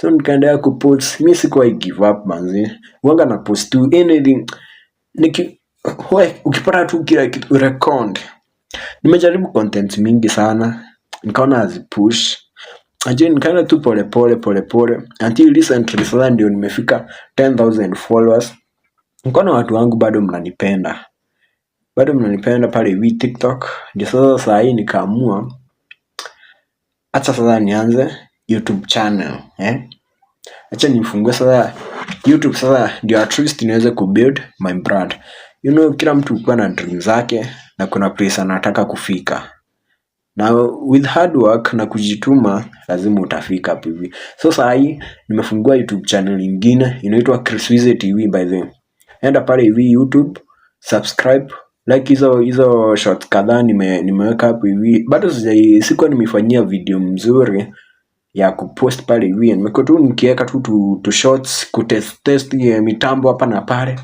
So nikaendelea kupost. Mi sikuwahi give up manzi. Huwanga na post tu anything. Ukipata tu kila kitu, record. Nimejaribu content mingi sana, nikaona hazipush. Lakini nikaenda tu pole pole pole pole until recently sasa ndio nimefika 10,000 followers. Nikaona watu wangu bado mnanipenda. Bado mnanipenda pale hivi TikTok. Ndio sasa saa hii nikaamua acha sasa nianze YouTube channel, eh? Acha nifungue sasa YouTube sasa ndio at least niweze kubuild my brand. Kila mtu hukuwa na dream zake na kuna place anataka kufika. Na with hard work na kujituma lazima utafika hapo hivi. So saa hii nimefungua YouTube channel ingine inaitwa Chris Wize TV, by the way. Enda pale hivi YouTube, subscribe, like hizo shorts kadhaa nimeweka hapo hivi. Bado sikuwa nimefanyia video mzuri ya kupost pale hivi. Nimekuwa tu nikiweka tu tu shorts kutest test mitambo hapa na pale.